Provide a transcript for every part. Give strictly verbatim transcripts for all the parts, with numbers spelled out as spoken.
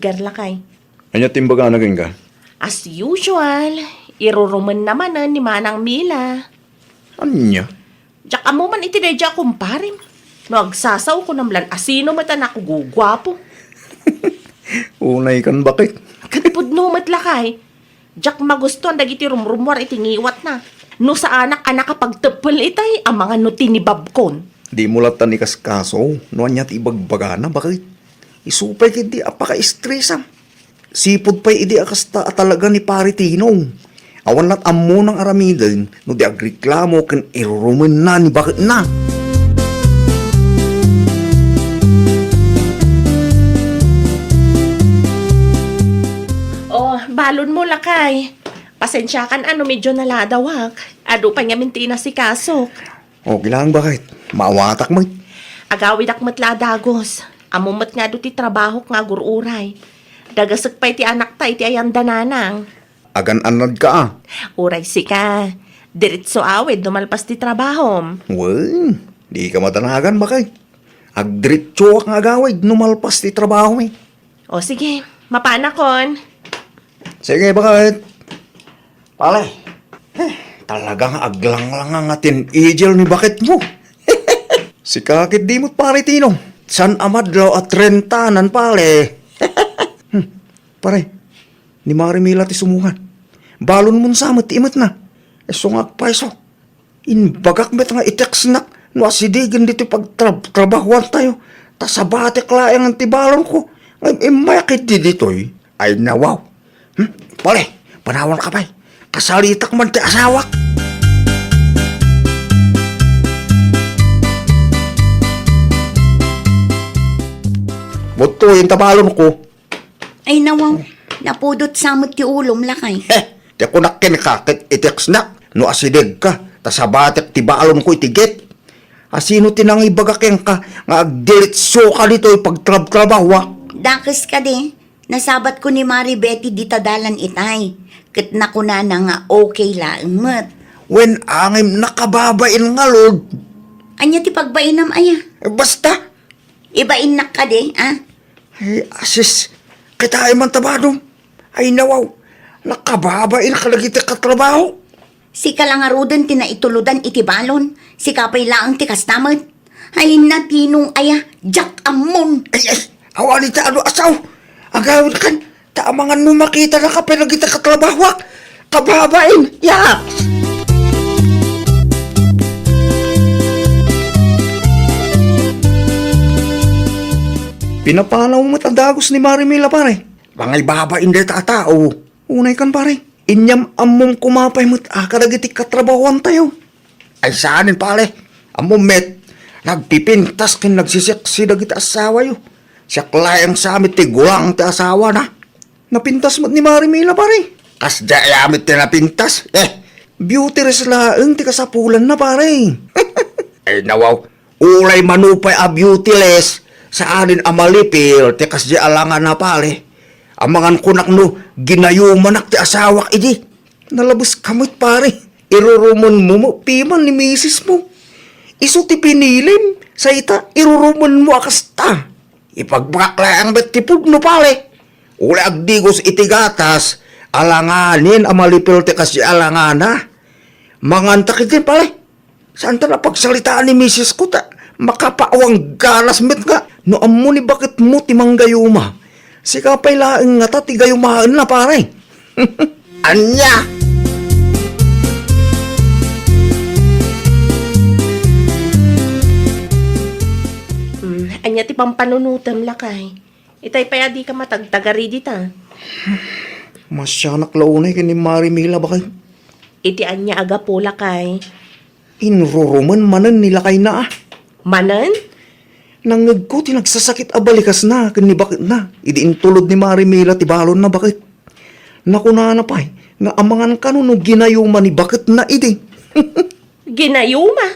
Garlakay. Ania ti imbagana kenka? As usual, irurumenna manen ni Manang Mila. Ania? Diak ammo man iti daydiay a kumparem. No agsasao, kunam lan asino met a nakuguguapo. Unay kan bakit? Ket pudno met lakay. Diak magustuan dagiti rumrummuar iti ngiwatna. No saanak a nakapagteppel itay, amangan no tinibabkon. Dimo latta ikaskaso no ania ti ibagbagana, bakit? Isu pay ketdi a pakaistresam. Sipud pay idi a kasta a talaga ni Pare Tinong. Awan lat ammona nga aramiden no di agreklamo ken irurumenna ni baketna. Oh, balonmo lakay. Pasensiakan a no medyo naladawak. Adu pay ngamin ti inasikasok. Okay lang, bakit? Maawatak met. Agawidak met la a dagus. Ammom met nga adu ti trabahok nga agur-uray. Dagasek pay ti anakta iti ayan da nanang. Agan-annadka a. Uray sika. Diretso awid no malpas ti trabahom. Wen, dika madanagan, bakit? Agdiretsoak nga agawid no malpas ti trabahomi. O sige, mapanakon. Sige, bakit? Pare, eh, talagang aglanglangang nga teenager ni baketmo. Sika ketdi met, Pare Tino. Saan a madlaw a trentanan, pare. Hmm, pare, ni Mari Mila ti sumungan. Balonmon sa met ti imetna. Isu nga agpayso. Imbagak met nga i-textnak no asidegen ditoy pagtrab-, trabahoantayo, ta sabatek laeng ti balonko nga im-, immayak iti ditoy. Ay, nawaw. Hmm? Pare, panawanka pay. Kasaritak man ti asawak. Buttoyen ta balonko. Ay, nawaw. Napudot sa met ti ulom, lakay. Heh, ti kunak kenka ket i-textnak no asidegka, ta sabatek ti balonko iti gate. Asino ti nangibaga kenka nga agdiretsoka ditoy pagtrabtrabahoak? Dakes kadi, nasabatko ni Mari Betty dita dalan itay, ket nakunana nga okay laeng met. Wen, angem, nakababain ngarud. Ania ti pagbainam aya? Eh, basta. Ibainnak kadi, a? Ay, asis, kitaem man ta balon. Ay, nawaw, nakababain kadagiti katrabaho. Sika la ngaruden ti naituludan iti balon, sika pay laeng ti kasta met. Ay, natinong aya, diak ammon. Ay, ay, awan iti adu a sao. Agawidkan, ta amangan no makitanaka pay dagiti katrabahoak. Kababain, ya! Pinapanaw met a dagus ni Mari Mila, pare. Mangibaba inday ta a tao. Unay kan, pare. Inyam-ammom koma pay met a kadagiti katrabahoantayo. Ay, saanen, pare. Ammom met, nagpipintas ken nagsisiksi dagiti asawayo. Siak laeng sa met ti gulang ti asawana. Napintas met ni Mari Mila, pare. Kasdiay a met ti napintas. Eh, beauty rest laeng ti kasapulanna, pare. Ay, nawaw. Uray mano pay a beautyless, saanen a malipil ti kasdiay a langana, pare. Amangan kunak no ginayomanak ti asawak idi. Nalabeska met, pare. Irurumenmo met piman ni misismo. Isu ti pinilim, sa ita, irurumenmo a kasta. Ipagbagak laeng met ti pudno, pare. Uray agdigos iti gatas, alanganen a malipil ti kasdiay a langana. Manganta ketdin, pare. Saanta a pagsaritaan ni misisko ta makapaawang ganas met nga no ammo ni baketmo ti manggayuma. Sika pay laeng ngata ti gayumaenna, pare. Ania? Hmm, ania ti pampanunotem, lakay? Itay pay a dika matagtagari dita. Masianak la unay ken ni Mari Mila, bakit? Iti ania a gapu, lakay? Inrurumen manen ni lakayna a. Manen? Nangngegko ti nagsasakit a balikasna ken ni baketna idi intulod ni Mari Mila ti balonna, baket. Nakunana pay nga amangan kano no ginayuma ni baketna idi. Ginayuma?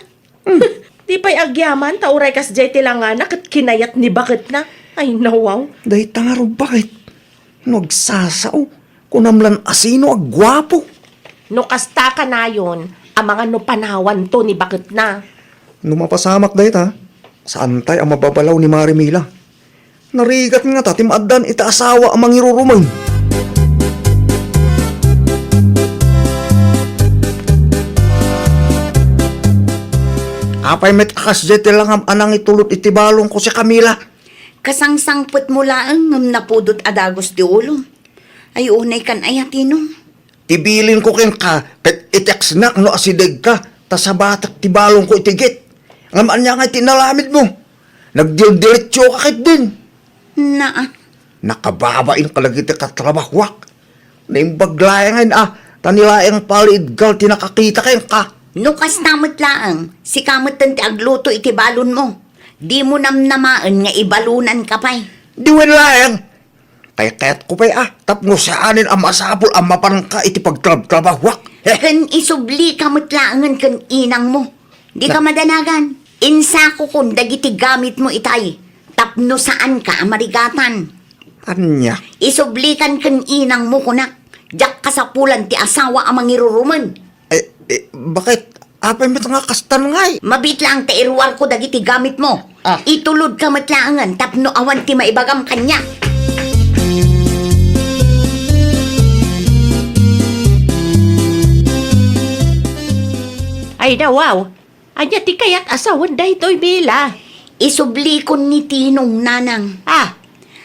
Hmm. Di pay agyaman ta uray kasdiay ti langana ket kinayat ni baketna. Ay, nawaw. Dayta ngarud, baket. No agsasao, kunam lan asino a guapo. No kasta kanayon, amangan no panawanto ni baketna. No mapasamak dayta, saantay a mababalaw ni Mari Mila. Narigat ngata ti maaddan iti asawa a mangirurumen. Apay met a kasdiay ti langam a nangitulod iti balonko, si Camila? Kasangsangpetmo laeng ngem napudot a dagus ti ulom. Ay, unay kan aya, Tinong. Ti bilinko kenka, ket i-textnak no asidegka, ta sabatek ti balonko iti gate. Ngem ania ngay ti inaramidmo? Nagdildiretsoka ketdin. Naa. Nakababain ka dagiti katrabahoak. Naimbag laengen a, ta ni laeng paliidgal ti nakakita kenka. No kasta met laeng, sika metten ti agluto iti balonmo. Dimo namnamaen nga ibalonanka pay. Di wen laeng. Kaykayatko pay a, tapno saanen a masapul a mapanka iti pagtrabtrabahoak. He? Ken isublika met laengen ken inangmo. Dika madanagan. Insakokon dagiti gamitmo itay, tapno saanka a marigatan. Ania? Isublikan ken inangmo, kunak. Diak kasapulan ti asawa a mangirurumen. Eh, eh, baket? Apay met nga kastan ngay? Mabiit laeng ta iruarko dagiti gamitmo. Ah. Itulodka met laengen tapno awan ti maibagam kaniak. Ay, nawaw. Ania ti kayat a sawen daytoy, Mila? Isublikon ni Tinong, nanang. Ah,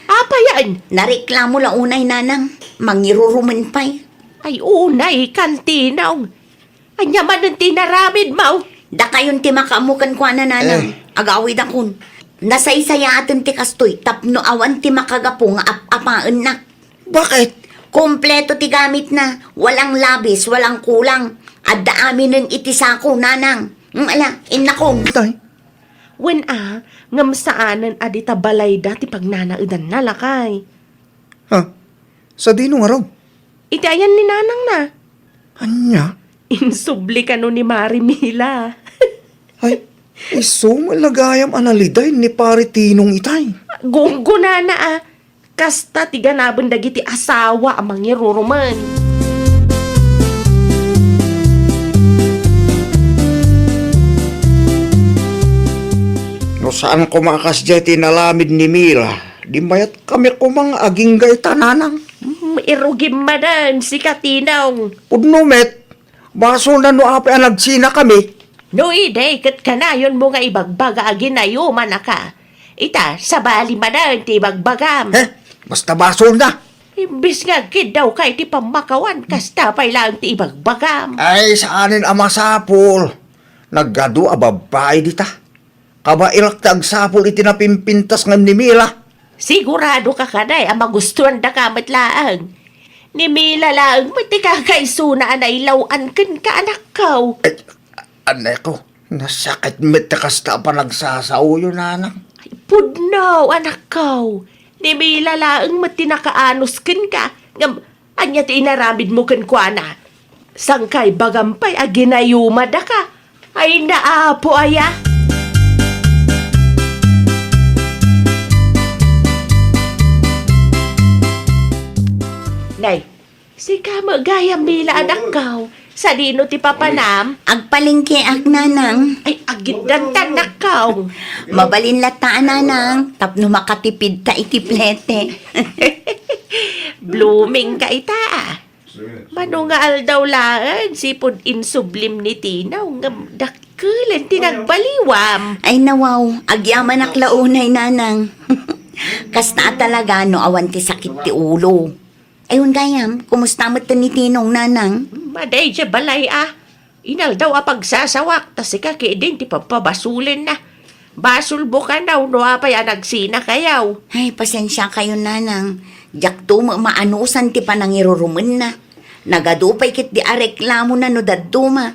apayen? Nareklamo la unay, nanang. Mangirurumen pay. Ay, unay kan Tinong. Ania manen ti inaramidmo? Dakayon ti makaammo kenkuana, nanang. Eh. Agawidakon. Nasaysayaaten ti kastoy tapno awan ti makagapu nga ap-apaennak. Baket? Kompleto ti gamitna. Walang labis, walang kulang. Adda aminen iti sako, nanang. Mm, ala, innakon. Tay? Wen a, ngem saanen a dita balayda ti pagnanaedanna, lakay. Ha? Sadino ngarud? Iti ayan ni nanangna. Ania? Insubli kano ni Mari Mila. Ay, isu met la gayam a naliday ni Pari Tinong itay. Gunggonana a, kasta ti ganaben dagiti asawa a mangirurumen. No saan koma a kasdiay ti inaramid ni Mila, di mayat kami koma nga agingga ita, nanang. Mm, irugim manen, sika Tinong. Pudno met, basolna no apay a nagsinakami. No idi ket kanayonmo nga ibagbaga a ginayumanaka. Ita, sabali manen ti ibagbagam. Eh, basta basolna. Imbes nga agkiddawka iti pammakawan, kasta pay laeng ti ibagbagam. Ay, saanen a masapul. Nagadu a babbai dita. Kabaelak ti agsapul iti napimpintas ngem ni Mila. Sigurado ka kadi a magustuandaka met laeng. Ni Mila laeng met ti kakaisuna a nailaw-an kenka, anakko. Ay, aneko, nasakit met ti kasta a panagsasaoyo, nanang. Ay, pudno, anakko. Ni Mila laeng met ti nakaanus kenka. Ngem, ania ti inaramidmo kenkuana? Sangkay bagam pay a ginayumadaka. Ay, naapo aya? Nay, sika met gayam, Mila, anakko. Sadino ti papanam? Agpalengkeak, nanang. Ay, agiddantan, anakko. Mabalin latta a, nanang, tapno makatipidta iti plete. Blooming ka ita, ah. Mano nga aldaw laeng, sipud insublim ni Tinong, ngem dakkelen ti nagbaliwam. Ay, nawaw, agyamanak la unay, nanang. Kasta a talaga no awan ti sakit ti ulo. Ay, wen gayam, kumusta met ni Tinong, nanang? Madaydiay balay, a. Inaldaw a pagsasawak, ta sika ketdin ti pabpabasulenna. Basolmo kano no apay a nagsinakayo. Ay, pasensiakayon, nanang. Diakto met maanusan ti panangirurumenna. Nagadu pay ketdi a reklamona no dadduma.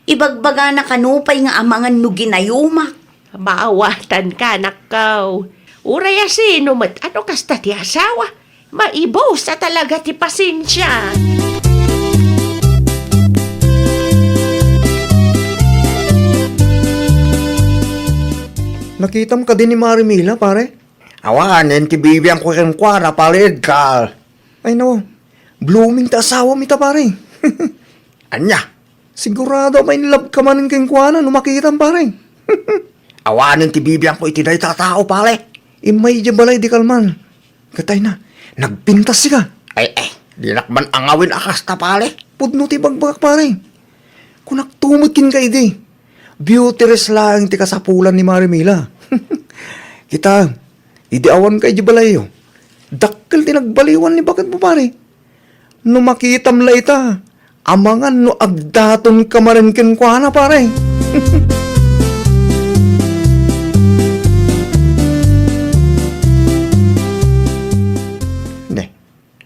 Ibagbagana kano pay nga amangan no ginayumak. Maawatanka, anakko. Uray a sino met, a no kasta ti asawa, maibus a talaga ti pasensia. Nakitam kadi ni Mari Mila, pare? Awanen ti bibiangko kenkuana, pare Edgar. Ay, nawaw. Blooming ti asawam ita, pare. Ania? Sigurado a ma-in love ka manen kenkuana no makitam, pare. Awanen ti bibiangko iti dayta a tao, pare. Immay idiay balay idi kalman. Ket ay na, nagpintas sika. Ay, eh, dinak man angawin a kasta, pare. Pudno ti ibagbagak, pare. Kunak tumot kenka idi. Beauty rest laeng ti kasapulan ni Mare Mila. Kita, idi awanka idiay balayyo, dakkel ti nagbaliwan ni baketmo, pare. No makitam la ita, amangan no agdatonka manen kenkuana, pare. Ne,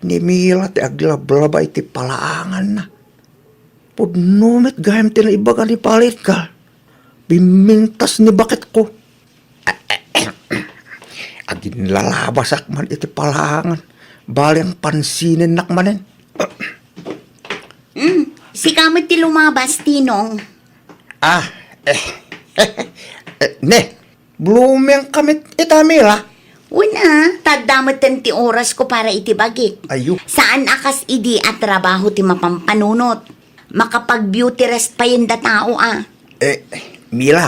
ni Mila ti aglablaba iti palaanganna. Pudno met gayam ti naibaga ni Palitka. Bimmintas ni baketko. Aginlalabasak man iti palaangan. Bali, ang pansininnak manen. Hmm, sika met ti lumabas, Tinong. Ah, eh, eh, ne, blooming kami ita, Mila. Una, tadda metten ti orasko para iti bagik. Ayo. Saan a kas idi a trabaho ti mapampanunot. Makapag-beauty rest payen da tao a. Eh, Mila,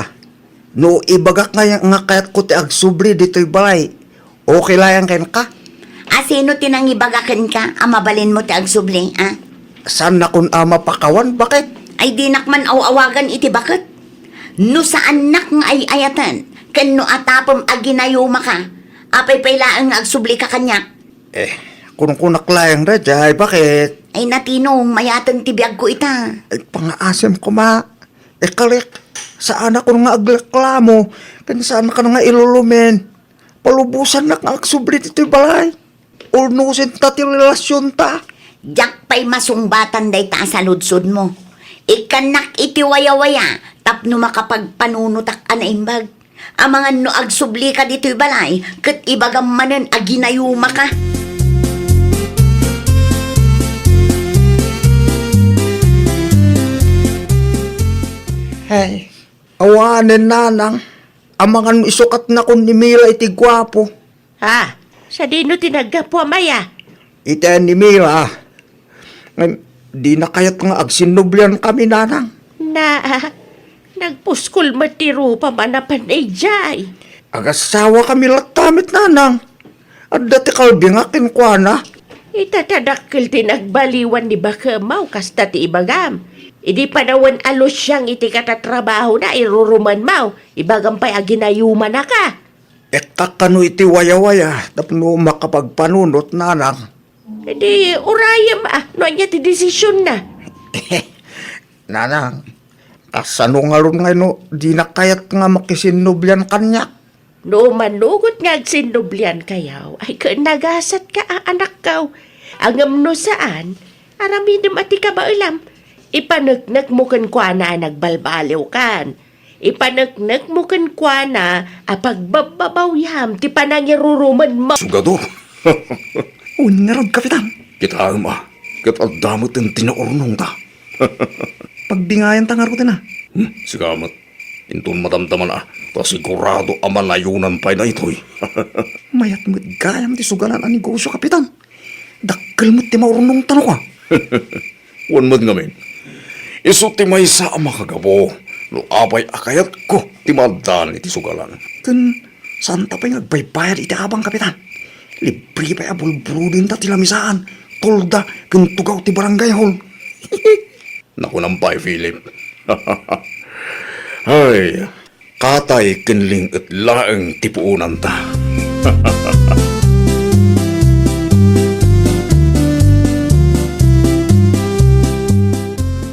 no ibagak nga, nga kayatko ti agsubli ditoy balay, okay laeng kenka? A, sino ti nangibaga kenka a mabalinmo ti agsubli, a? Saannakon a mapakawan, baket? Ay, dinak man aw-awagan iti baket. No saannak nga ay-ayaten, ken no atapem a ginayumaka, apay pay laeng nga agsublika kaniak? Eh, kunkunak laeng daydiay, baket? Ay, Tinong, mayaten ti biagko ita. Ay, pangaasem koma. Ikalik, saanakon nga agreklamo, ken saankan nga ilulumen. Palubosannak nga agsubli ditoy balay. Ulnosenta ti relasionta. Diak pay masungbatan dayta a saludsodmo. Ikkannak iti wayawaya tapno makapagpanunotak a naimbag. Amangan no agsublika ditoy balay, ket ibagam manen a ginayumaka. Hey, awanen, nanang. Amangan no isukatnakon ni Mila iti guapo. Ha? Sadino ti naggapu, amay a? Iti ni Mila. Ngem, dina kayat nga agsinnublian kami, nanang. Na, nagpuskol met ti rupam a napan idiay. Agasawa kami latta met, nanang. Adda ti kalbingak kenkuana. Ita ta dakkel ti nagbaliwan ni bakemaw, kasta ti ibagam. Idi panawen a lusiang iti katatrabahona, irurumanmaw, ibagam pay a ginayumanaka. Ekkak kano iti wayawaya tapno makapagpanunot, nanang. Idi urayem a, no ania ti desisionna. Nanang, kasano ngarud ngay no dina kayat nga makisinnublian kaniak? No manugot nga agsinnubliankayo, ay ken nagasatka a anakko. Ngem no saan, aramidem a ti kabaelam. Ipaneknekmo kenkuana a nagbalbaliwkan. Ipaneknekmo kenkuana a pagbabbabawyam ti panangirurumenmo. Sugador. Wen ngarud, Kapitan. Kitaem a, ket adda met ti naurnongta. Pagbingayanta ngaruden a. Hmm, sika met. Inton madamdamana, ta sigurado a manayonan pay daytoy. Mayat met gayam ti sugalan a negosio, Kapitan. Dakkel met ti maurnongta no kua. Wen met ngamin, isu ti maysa a makagapu no apay a kayatko ti maaddaan iti sugalan. Ken saanta pay nga agbaybayad iti abang, Kapitan. Libre pay a bulbulodenta ti lamisaan, tolda, ken tugaw ti barangay hall. Nakunam pay, Philip. Ay, katay ken ling-et laeng ti puonanta.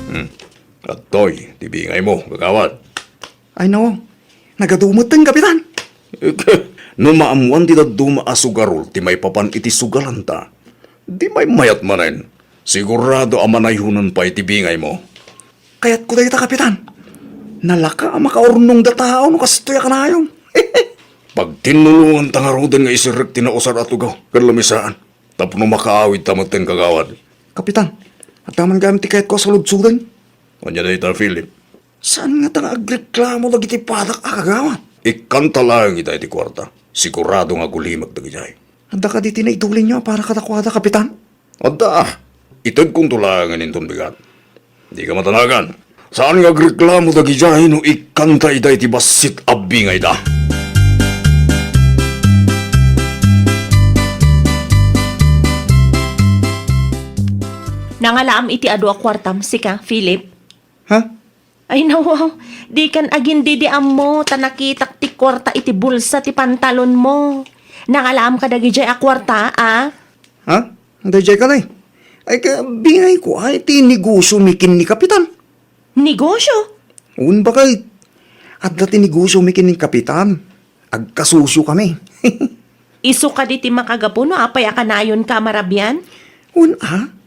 Hmm. Adtoy ti bingaymo, kagawad. Ay, no. Nagadu metten, Kapitan. No maammoan ti dadduma a sugarol ti maipapan iti sugalanta, di maymayat manen. Sigurado a manayonan pay ti bingaymo. Kayatko dayta, Kapitan. Nalaka a makaurnongda tao no kastoy a kanayon. Pagtinnulonganta ngaruden nga isirrek ti nausar a tugaw ken lamisaan tapno makaawidta metten, kagawad. Kapitan, adda man gayam ti kayatko a saludsoden. Ania dayta, Philip? Saan ngata nga agreklamo dagiti padak a kagawad? Ikkanta laeng ita iti kuarta. Sigurado nga agulimek dagidiay. Adda kadi ti naitulinyo a para kadakuada, Kapitan? Adda. Itedkonto laengen inton bigat. Dika matanagan. Saan nga agreklamo dagidiay no ikkanta ita iti bassit a bingayda. Nangalaam iti adu a kuartam, sika, Philip? Ha? Ay, nawaw. Dikan agin-didiammo, ta nakitak ti kuarta iti bulsa ti pantalonmo. Nangalaam kadagijay a kuarta, a? Ha? Dayjay ka, nay? Ay, ka, bingay ko, ay, ti negosyo mi ken ni Kapitan. Negosyo? Wen, bakit? Adda ti negosyo mi ken ni Kapitan. Agkasusyo kami. Isu kadi ti makagapu no apay a kanayonka a marabian? Wen, a?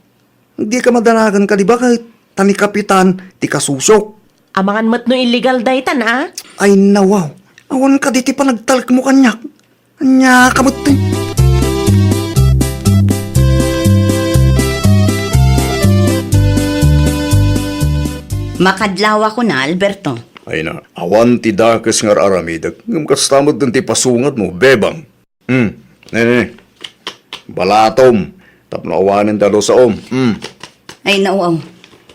Dika madanagan kadi bakit? Ta ni Kapitan ti kasusyok. Amangan met no illegal daytan, a? Ay, nawaw. Awan kadi ti panagtalekmo kaniak. Ania ka met ti? Makadlaw a kuna, Alberto. Ay na, awan ti dakes nga ar-aramidek. Ngem kasta met ti pasungatmo, Bebang. Hmm, ne, ne. Balatom. Tapno awanen ti adu a saom. Hmm. Ay, nawaw.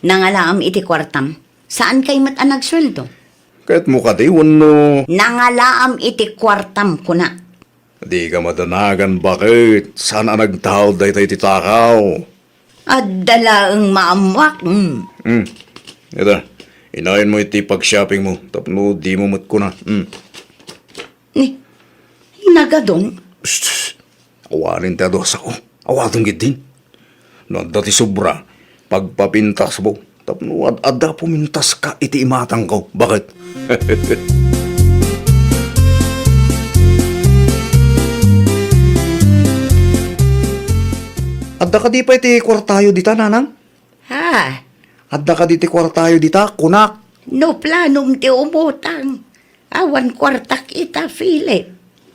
Nangalaam iti kuartam. Saan kay met a nagsueldo? Kayatmo kadi wenno? Nangalaam iti kuartam, kuna. Dika madanagan, bakit? Saan a nagtaud daytoy ti takaw? Adda laeng maammuak. Hmm. Hmm. Ita, inayon mo iti pag-shopping mo, tapno di mo met kuna. Hmm. Ni, nagadun? Shh, shh. Awanen ti adu a sao. Awaten ketdin. No adda ti sobra, pagpapintasmo. Tapno ad-, adda pumintaska iti imatangko. Bakit? Adda kadi pay ti kuartayo dita, nanang? Ha? Adda kadi ti kuartayo dita, kunak? No planom ti umutang, awan kuartak ita, Philip.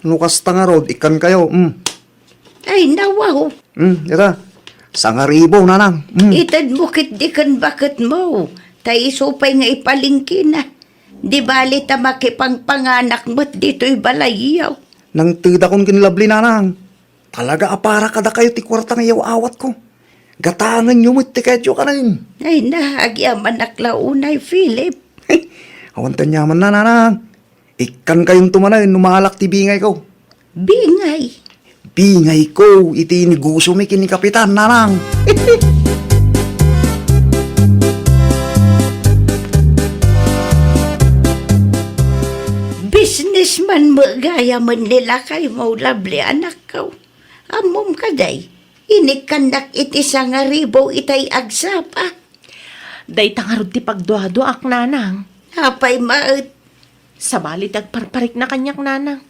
No kasta ngarud, ikkankayo, mm. Ay, nawaw. Mm, ita. Sangaribo, nanang. Mm. Itedmo ketdi ken baketmo, ta isu pay nga ipalengkena. Di bali ta makipangpanganak met ditoy balayyo. Nangtedakon ken ni Lovely, nanang. Talaga a para kadakayo ti kuarta nga iyaw-awatko. Gatangenyo met ti kayatyo kanen. Ay na, agyamanak la unay, Philip. Awan ti aniamanna, nanang. Ikkankayonto manen no maalak ti bingayko. Bingay? Bingayko iti negosyo mi ken ni Kapitan, nanang. Businessman met gayamen ni lakaymo, Lovely, anakko. Ammom kadi, inikkannak iti sangaribu itay agsapa. Dayta ngarud ti pagduaduaak, nanang. Apay met? Sabali ti agparparikna kaniak, nanang.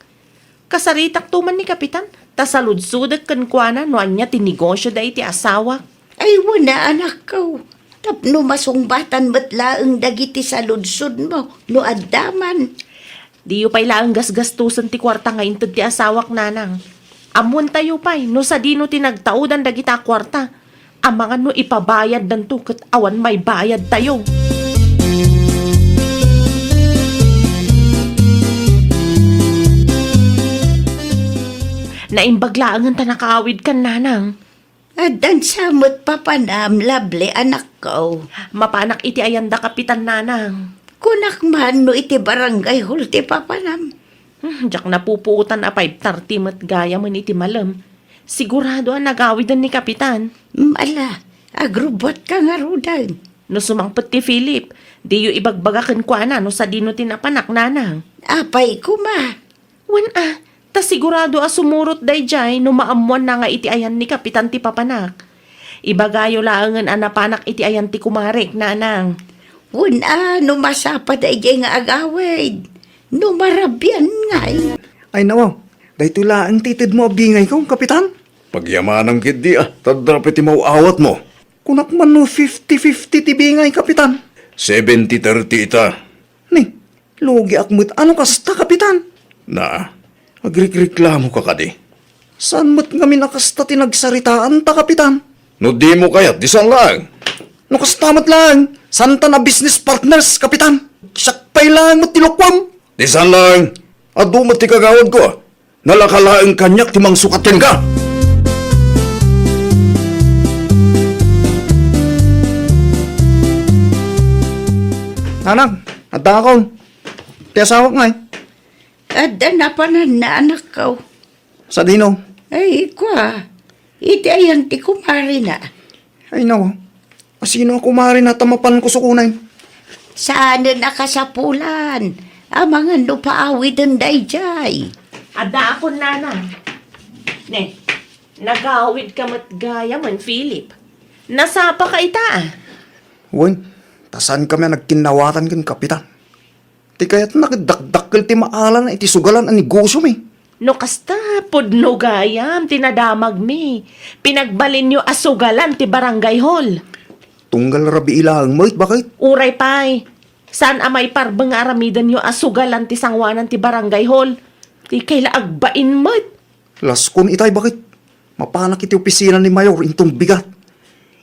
Kasaritakto man ni Kapitan, ta saludsodek kenkuana no ania ti negosyo daydi asawak. Ay, wen a, anakko. Tapno masungbatan met laeng dagiti saludsodmo no adda man. Diyo pay laeng gasgastosen ti kuarta nga inted ti asawak, nanang. Ammoentayo pay no sadino ti nagtaudan dagita a kuarta. Amangan no ipabayaddanto ket awan maibayadtayo. Naimbag laengen ta nakaawidkan, nanang. Addan sa met papanam, Lovely, anakko. Mapanak iti ayan da Kapitan, nanang. Kunak man no iti barangay hall ti papanam. Hmm, diak napupuotan a five thirty met gayamen iti malem. Sigurado a nagawiden ni Kapitan. Mm, ala, agrubbuatka ngaruden. No sumangpet ti Philip, diyo ibagbaga kenkuana no sadino ti napanak, nanang. Apay koma? Wen a, ta sigurado a sumurot daydiay no maammoanna nga iti ayan ni Kapitan ti papanak. Ibagayo laengen a napanak iti ayan ti kumarek, nanang. Wen a, no masapa daydiay nga agawid. No marabian ngay. Ay, nawaw, daytoy laeng ti itedmo a bingayko, Kapitan? Pagyamanam ketdi a, ta adda pay ti maw-awatmo. Kunak man no fifty fifty ti bingay, Kapitan. Seventy thirty ita. Ni, lugiak met a no kasta, Kapitan. Na, agrikreklamoka kadi? Saan met ngamin a kasta ti nagsaritaanta, Kapitan? No dimo kayat, di saan laeng. No kasta met laeng, saanta a business partners, Kapitan. Siak pay laeng met ti lukuam. Di saan laeng. Adu met ti kagawadko, a. Nalaka laeng kaniak ti mangsukat kenka. Nanang, addaakon. Ti asawak ngay? Adda napananna, anakko. Sadino? Ay, kua. Iti ayan ti kumarina. Ay, nawaw. Sino a kumare na ta mapan ko sukunen? Saanen a kasapulan. Amangan no paawiden daydiay. Adda akon, nana. Ne, nagawid ka met gayam, Philip. Nasapa ka ita, a? Wen, ta saan kami a nagkinnawatan ken Kapitan. Ti kayatna ket dakdakkel ti maalana iti sugalan a negosyomi. No kasta, pudno gayam ti nadamagmi. Pinagbalinyo a sugalan ti barangay hall. Tunggal rabii laeng met, baket? Uray pay, saan a maiparbeng nga aramidenyo a sugalan ti sangoanan ti barangay hall. Ti kayla agbain met. Laskon itay, baket? Mapanak iti opisina ni Mayor inton bigat.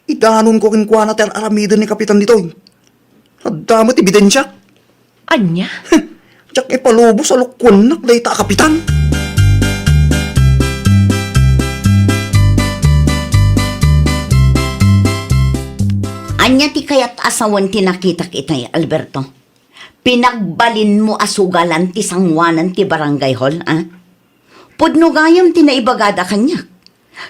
Idanonko kenkuana ti ar-aramiden ni Kapitan ditoy. Adda met ebidensia. Ania? Diak ipalubos a lokoennak dayta a Kapitan. Ania ti kayat a sawen ti nakitak itay, Alberto? Pinagbalinmo a sugalan ti sangoanan ti barangay hall, a? Pudno gayam ti naibagada kaniak.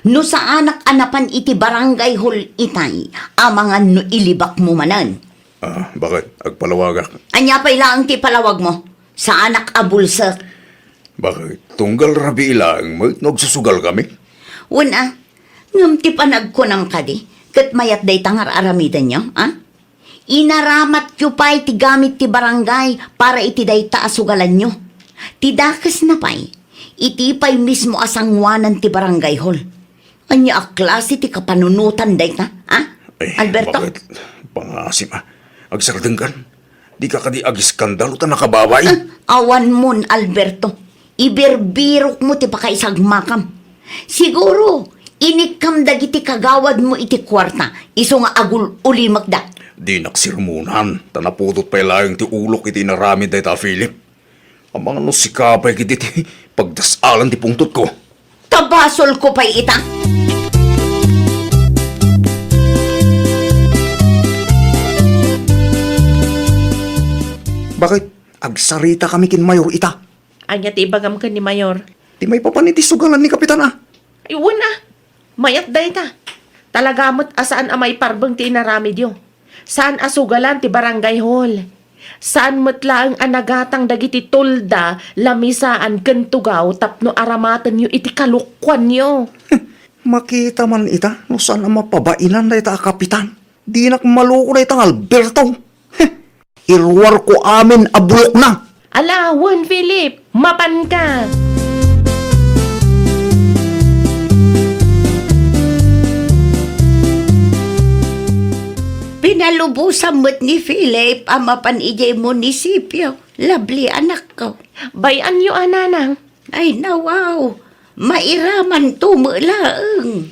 No saanak a napan iti barangay hall itay, amangan no ilibakmo manen. Ah, baket? Agpalawagak. Ania pay laeng ti ipalawagmo? Saanak a bulsek. Baket? Tunggal rabii laeng met no agsusugal kami? Wen a, ngem ti panagkunam kadi, ket mayat dayta nga ar-aramidenyo, a? Inaramatyo pay ti gamit ti barangay para iti dayta a sugalanyo. Ti dakesna pay, iti pay mismo a sangoanan ti barangay hall. Ania a klase ti kapanunotan dayta, a? Ay, Alberto? Baket? Pangasim, a. Agsardengkan. Dika kadi agiskandalo ta nakababain? Ah, awanmon, Alberto. Ibirbirokmo ti pakaisagmakam. Siguro, inikkam dagiti kagawadmo iti kuarta, isu nga agul-ulimekda. Dinak sermonan, ta napudot pay laeng ti ulok iti inaramid dayta a Philip. Amangan no sika pay ketdi ti pagdas-alan ti pungtotko. Ta basolko pay ita. Baket? Agsarita kami ken Mayor ita. Ania ti ibagam ken ni Mayor? Ti maipapan iti sugalan ni Kapitan, a. Ay, wen a. Mayat dayta. Talaga met a saan a maiparbeng ti inaramidyo. Saan a sugalan ti barangay hall. Saan met laeng a nagatang dagiti tolda, lamisaan ken tugaw tapno aramatenyo iti kalokuanyo. Makita man ita no saan a mapabainan dayta a Kapitan. Dinak maloko dayta nga Alberto. Iruarko amin a bulokna. Ala, wen, Philip, mapanka. Pinalubosan met ni Philip a mapan idiay munisipio. Lovely, anakko. Bay-anyo a, nanang. Ay, nawaw, mairamanto met laeng.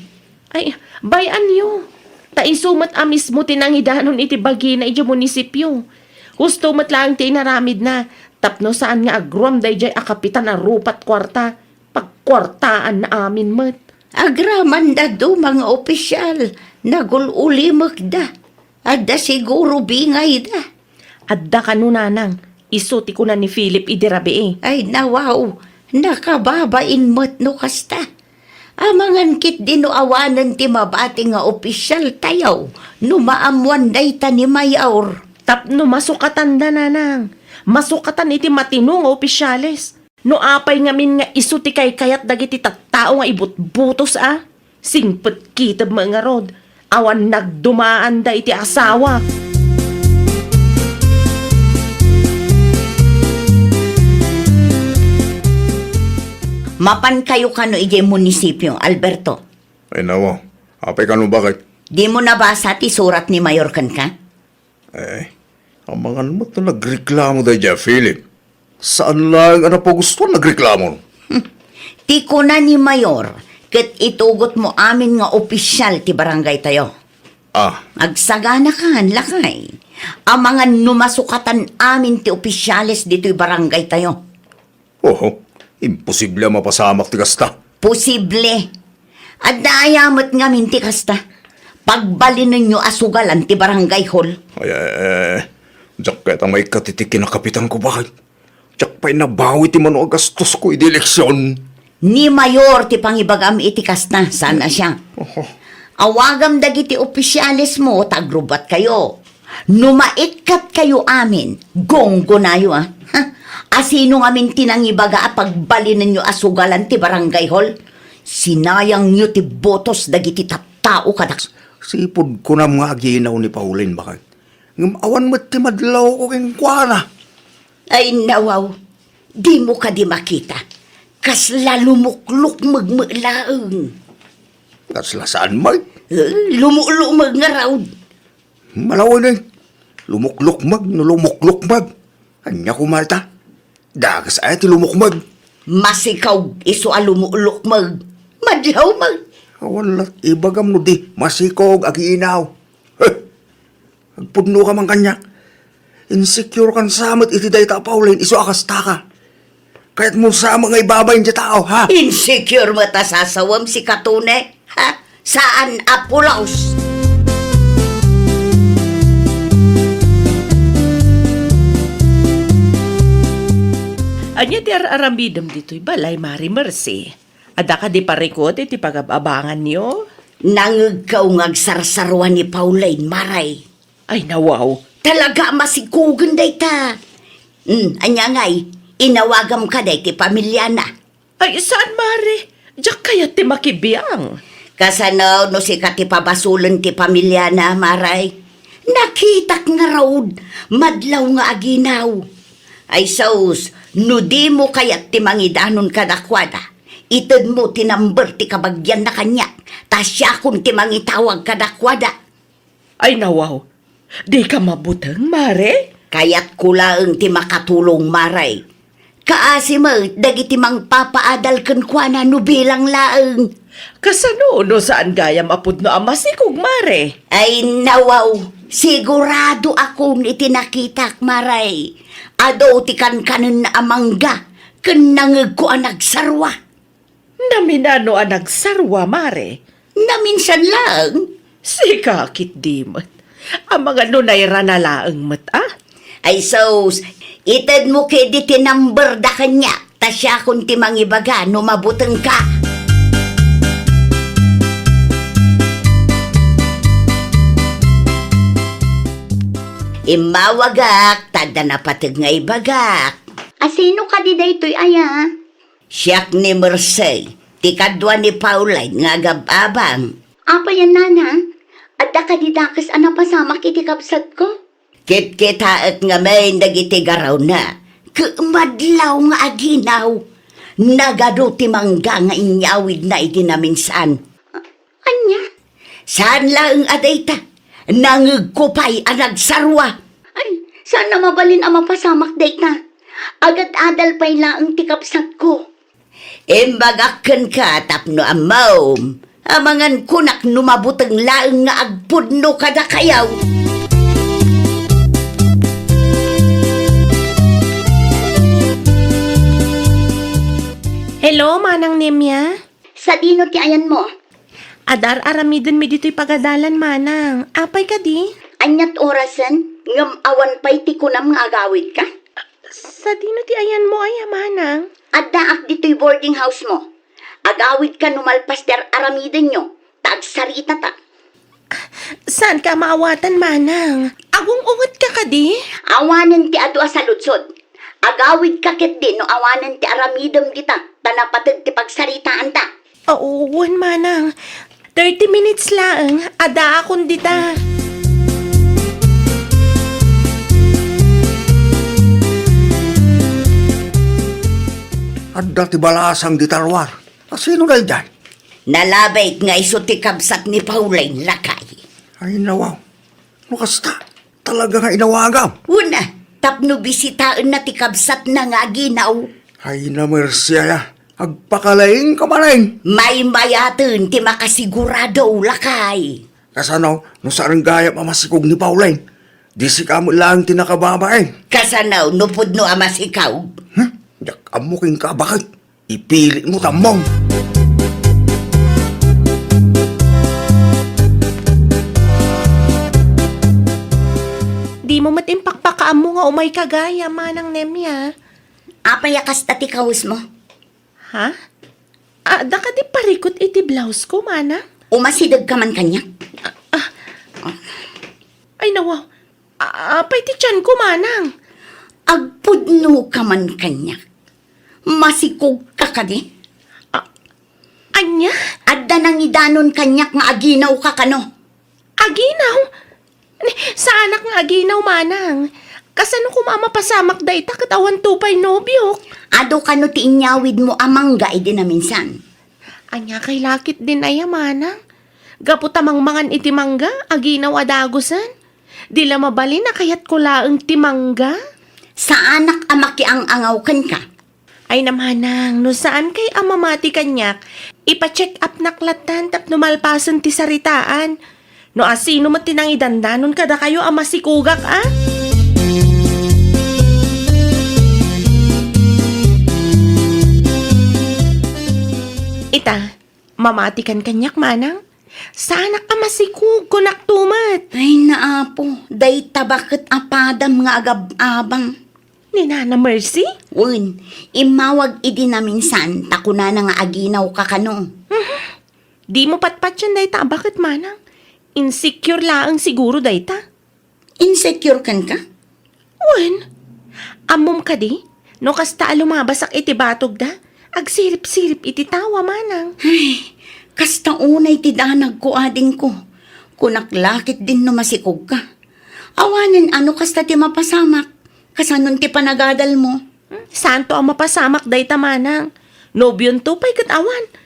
Ay, bay-anyo. Ta isu met a mismo ti nangidanon iti bagina idiay munisipio. Husto met laeng ti inaramidna tapno saan nga agruam daydiay a kapitan a rupat kuarta. Pagkuartaanna amin met. Agramanda duma nga opisial, nagul-ulimekda. Adda siguro bingayda. Adda kano, nanang, isu ti kuna ni Philip idi rabii. Ay, nawaw, nakababain met no kasta. Amangan ketdi no awanen ti mabati nga opisialtayo no maammoan dayta ni Mayor. Tapno masukatanda, nanang. Masukatan iti matino nga opisiales. No apay ngamin nga isu ti kaykayat dagiti tattao nga ibutbutos a, singpet kitem met ngarud, awan nagdumaanda iti asawak. Mapankayo kano idiay munisipio, Alberto? Ay, nawa. Apay kano, baket? Dimo nabasa ti surat ni Mayor kenka? Eh, amangan met no nagreklamo daydiay a Philip. Saan laeng a napagustuan nagreklamo. Hmm. Ti kuna ni Mayor, ket itugotmo amin nga opisial ti barangaytayo. Ah. Agsaganakan, lakay. Amangan no masukatan amin ti opisiales ditoy barangaytayo. Oho, imposible a mapasamak ti kasta. Posible. Adda aya met ngamin ti kasta? Pagbalinenyo a sugalan ti barangay hall. Ay, ay, ay, ay. Diak kayat a maikkat iti kinakapitanko, baket? Diak pay nabawi ti mano a gastosko idi eleksion. Ni Mayor ti pangibagam iti kasta, saan a siak? Oho. Awagam dagiti ofisialesmo ta agrubbuatkayo. No maikkatkayo amin, gunggonayo, a. Ha? Asino ngamin ti nangibaga a pagbalinenyo a sugalan ti barangay hall? Sinayangyo ti botos dagiti tattao kadak. Sipud kunam nga aginaw ni Pauline, bakay. Ngem awan met ti madlawko kenkuana. Ay, nawaw. Dimo kadi makita? Kasla lumuklukmeg met laeng. Kasla saan met? Eh, lumulumeg ngarud. Malawen, eh. Lumuklukmeg no lumuklukmeg. Ania koma ita? Dakes aya ti lumukmeg. Masikaw isu a lumulukmeg. Madlaw met. Awan la ibagam no di masikaw aginaw. Heh! Agpudno ka man kaniak. Insecure kan sa met iti dayta a Pauline isu a kasta ka. Kayatmo sa met nga ibabain ti tao, ha? Insecure met a sasawem, sika Tony, ha? Saan a pulos? Ania ti ar-aramidem ditoy balay, Mare Mercy? Adda kadi parikut iti pagab-abanganyo? Nangegko nga agsarsarua ni Pauline, Mare. Ay, nawaw. Talaga a masikogen dayta. Hmm, ania ngay, inawagam kadi ti pamiliana? Ay, saan, Mare? Diak kayat ti makibiang. Kasano no sika ti pabasolen ti pamiliana, Mare? Nakitak ngarud, madlaw nga aginaw. Ay, sus, no dimo kayat ti mangidanon kadakuada, itedmo ti number ti kabagianna kaniak, ta siakon ti mangitawag kadakuada. Ay, nawaw. Dika mabuteng, Mare? Kayatko laeng ti makatulong, Mare. Kaasi met dagiti mangpapaadal kenkuana no bilang laeng. Kasano no saan gayam a pudno a masikog, Mare? Ay, nawaw. Sigurado akon iti nakitak, Mare. Adu ti kankanenna a mangga ken nangegko a nagsarua. Naminano a nagsarua, Mare? Naminsan laeng. Sika ketdi met. Amangan no nairana laeng met, a? Ay sus, itedmo ketdi ti number da kaniak, ta siakon ti mangibaga no mabutengka. Immawagak, ta adda napateg nga ibagak. Asino kadi daytoy aya? Siak ni Mercy, ti kadua ni Pauline nga agab-abang. Apay a nana, adda kadi dakes a napasamak iti kabsatko? Kitkitaek ngamin dagiti garawna, ket madlaw nga aginaw. Nagadu ti mangga nga inyawidna iti naminsan. Ania? Saan laeng a dayta. Nangegko pay a nagsarua. Ay, saan a mabalin a mapasamak dayta. Agad-adal pay laeng ti kabsatko. Imbagak kenka tapno ammom. Amangan kunak no mabuteng laeng nga agpudno kadakayo. Hello, Manang Nemia. Sadino ti ayanmo? Adda ar-aramidenmi ditoy pagadalan, Manang. Apay kadi? Aniat orasen? Ngem awan pay ti kunam nga agawidka? Sadino ti ayanmo aya, Manang? Addaak ditoy boarding house mo. Agawidka no malpas ti ar-aramidenyo, ta agsaritata. Saanka a maawatan, Manang? Agung-ungetka kadi? Awanen ti adu a saludsod. Agawidka ketdi no awanen ti aramidem dita, ta napateg ti pagsaritaanta. Awan, Manang. Thirty minutes laeng, addaakon dita. Adda ti balasang dita ruar. Asino daydiay? Nalabit nga isu ti kabsat ni Pauline, lakay. Ay, nawaw. No kasta, talaga nga inawagam. Una, tapno bisitaenna ti kabsatna nga aginaw. Ay, namersi aya. Agpakalaing ka manen. Maymayaten ti makasigurado, lakay. Kasano, no saan gayam a masikog ni Pauline? Di sika met laeng ti nakababain. Kasano, no pudno a masikog? Hmm? Diak ammo kenka, bakit? Ipili mo, tammong. Dimo met impakpakaammo nga umayka gayam, Manang Nemia. Apay a kasta ti kawesmo? Ha? Adda kadi parikut iti blouse ko, Manang? Umasidegka man kaniak. Ay, nawaw. A-, apay ti tianko, manang? Agpudnoka man kaniak. Masikogka kadi? A-, ania? Adda nangidanon kaniak nga aginawka kano. Aginaw? Ni, saanak nga aginaw, manang. Kasano koma a mapasamak dayta ket awanto pay nobiok? Adu kano ti inyawidmo a mangga idi naminsan? Ania kay lakit din aya, manang? Gapu ta mangmangan iti mangga, aginaw a dagusen. Di la mabalin a kayatko laeng ti mangga. Saanak a makiang-angaw kenka. Ay, manang, no saan kay a mamati kaniak, ipa-check up-nak lattan tapno malpasen ti saritaan. No asino met ti nangidandanon kadakayo a masikogak, a? Ita, mamatikan kaniak, manang. Saanak a masikog, kunakto met. Ay, naapo, dayta baket a padam nga agab-abang. Ni Nana Mercy? Wen, immawag idi naminsan, ta kunana nga aginawka kano. Mhm. Dimo patpatien dayta a baket, manang. Insecure laeng siguro dayta. Insecure kenka? Wen, ammom kadi, no kasta a lumabasak iti batogda, agsirip-sirip iti tawa, manang. Ay, kasta unay ti danagko, adingko. Kunak lakit din no masikogka. Awanen a no kasta ti mapasamak, kasanon ti panagadalmo? Hmm? Santo a mapasamak dayta, manang. Nobionto pay ket awan.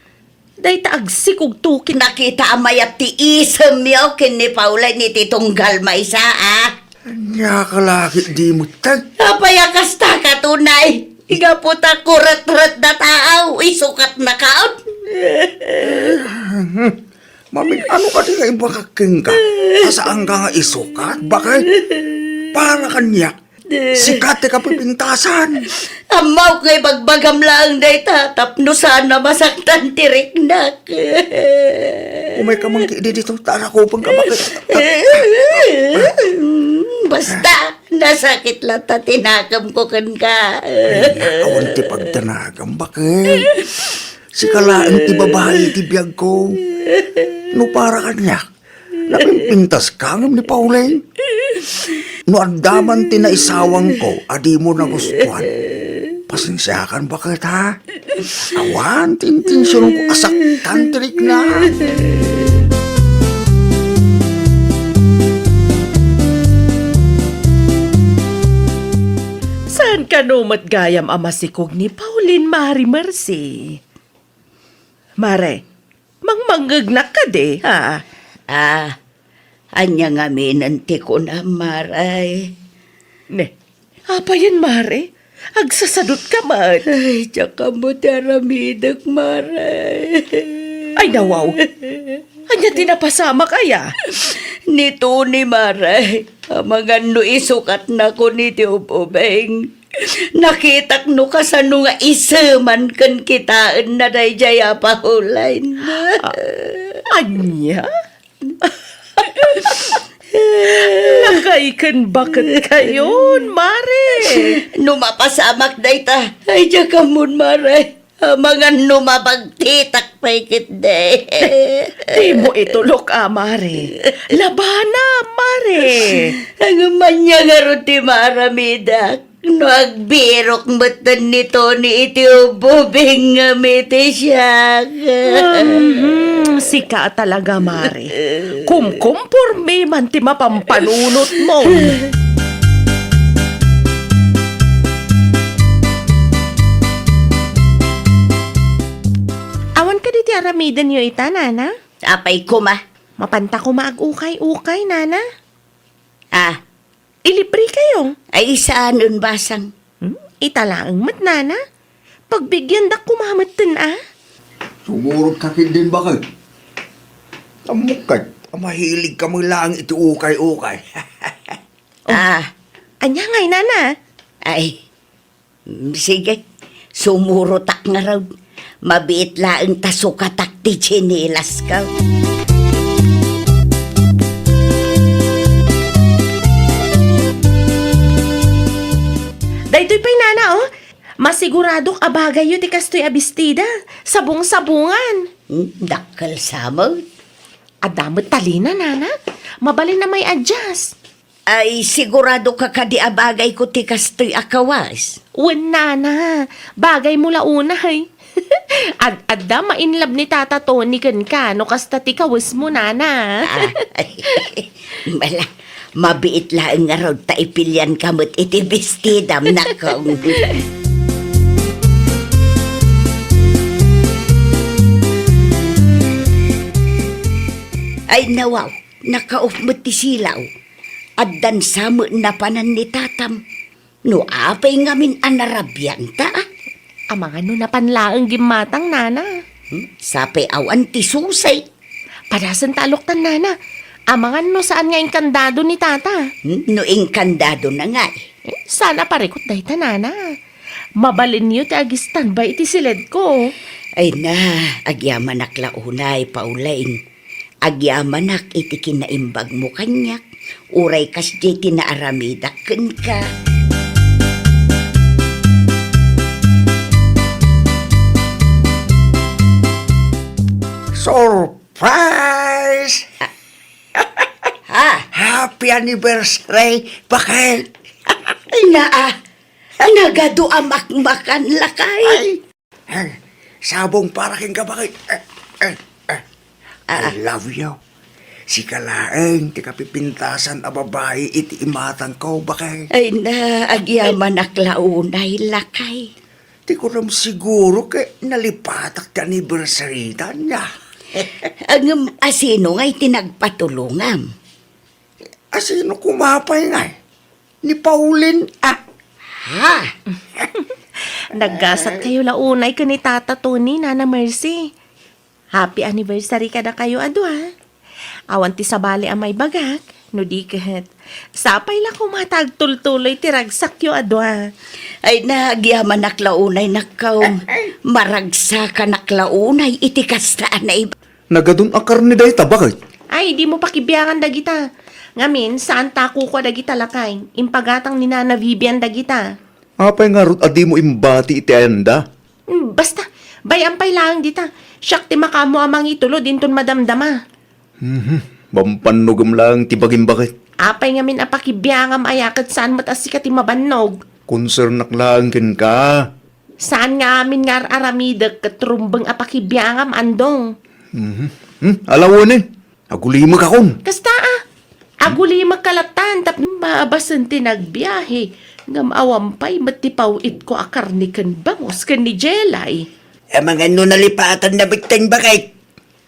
Dayta agsikogto ket nakita a mayat ti isemyo ken ni Paulay iti tunggal maysa, a? Ania ka lakit di metteg? Apay a kasta ka tunay? Gapu ta kuretretda taaw, isukatnakaon. Mamin, ano kadi nga imbagak kenka? Saanka nga isukat, baket? Para kaniak, sika ti kapipintasan. Ammok nga ibagbagam laeng dayta tapno saan a masaktan ti riknak. Umayka man ketdi ditoy, ta arakupenka, baket? Basta, nasakit latta ti nakemko kenka. Ay, awan ti pagdanagam, baket. Sika laeng ti babai iti biagko. No para kaniak, napimpintaska ngem ni Pauline. No adda man ti naisawangko a dimo nagustuan, pasensiakan, baket, ha? Awan ti intensionko a saktan ti riknak. Saan kano met gayam a masikog ni Pauline, Mare Mercy? Mare, mangmangngegnak kadi, ha? Ah, ania ngaminen ti kunam, Mare? Ne, apayen, Mare? Agsasadutka met. Ay, diak ammo ti aramidek, Mare. Ay, nawaw. Ania ti napasamak aya? Ni Tony, Mare. Amangan no isukatnakon iti ub-ubing. Nakitak no kasano nga iseman ken kitaenna daydiay a Pauline. A-, ania? Nakaiken baket kayon, Mare. No mapasamak dayta, ay, diak ammon, Mare. Amangan no mapagtitak pay ketdi. Dimo itulok, a, Mare. Labana, Mare. Ngem ania ngarud ti maaramidak no agbirok metten ni Tony iti ububing ngem iti siak? Mhm, sika a talaga, Mare. Kumkumpormi man ti mapampanunotmo. Awan kadi ti aramidenyo ita, Nana? Apay koma? Mapanta koma ag-ukay-ukay, Nana. Ah. Ilibre kayo. Ay, saan un basang? Hmm? Ita laeng met, Nana. Pagbigiandak koma metten, a? Sumurot ka ketdin, baket. Ammok ket a mahilig ka met laeng iti ukay-ukay. Oh. Ah. Ania ngay, Nana? Ay, mm, sige. Sumurotak ngarud. Mabiit laeng ta sukatak ti tsinilasko. Daytoy pay, Nana, oh. Masiguradok a bagayyo ti kastoy a bestida. Sabong-sabongan. Hmm, dakkel sa met. Adda met talina, nana. Mabalin a may-adjust. Ay, sigurado ka kadi a bagayko ti kastoy a kawas? Wen, nana. Bagaymo la unay. Ad-, adda ma-inlove ni Tata Tony kenka no kasta ti kawesmo, nana. Ah, bala, mabiit laeng ngarud ta ipilianka met iti bestidam, nakong. Ay, nawaw, nakaop met ti silaw. Addan sa met napanan ni tatam. No apay ngamin a narabianta, a? Amangan no napan laeng gimmatang, nana. Hmm? Sapay awan ti susay. Padasen ta aloktan, nana. Amangan no saan nga inkandado ni tata. Hmm? No inkandado na nga, eh. Hmm? Saan a parikot dayta, nana. Mabalinyo ti ag-standby iti siledko. Ay na, agyamanak la unay, Pauline. Agyamanak iti kinaimbagmo kaniak, uray kasdiay ti naaramidak kenka. Surprise! Ah. Ha? Happy anniversary, Bakit? Ay, naa. Nagadu a makmakan, lakay. Ay, Ay, sabong para kenka, Bakit. Eh, eh, eh. Ah, I ah. love you. Sika laeng ti kapipintasan a babai iti imatangko, Bakit. Ay na, agyamanak la unay, lakay. Di ko lam siguro ket nalipatak ti anniversary ta ania. Ngem asino nga iti nagpatulongam? Asino koma pay ngay? Ni Pauline, ah. Ha? Naggasat kayo la unay ken ni Tata Tony, Nana Mercy. Happy anniversary kadakayo a dua. Awan ti sabali a maibagak, no di ket, sapay la koma ta agtultuloy ti ragsakyo a dua. Ay, nagyamanak la unay, nakkaw. Maragsakanak la unay iti kasta a naiba. Nagadun a karne dayta, Bakit. Ay, dimo pakibiangan dagita. Ngamin, saan ta a kukua dagita, lakay. Impagatang ni Nana Vivian dagita. Apay ngarud a dimo imbati iti ayanda? Hmm, basta, bay-am pay laeng dita. Siak ti makaammo a mangitulod inton madamdama. Mhm. Mampannogem laeng ti bagim, Bakit. Apay ngamin a pakibiangam aya ket saan met a sika ti mabannog? Konsernak laeng kenka. Saan nga amin nga ar-aramidek ket rumbeng a pakibiangam, Andong. Mhm. Hmm, ala wen. Agulimekakon. Kasta a. Agulimekka lattan tapno mabasen ti nagbiahe. Ngem awan pay met ti paw-itko a karne ken bangus ken ni Jelay. Amangan no nalipatanna met ti Bakit.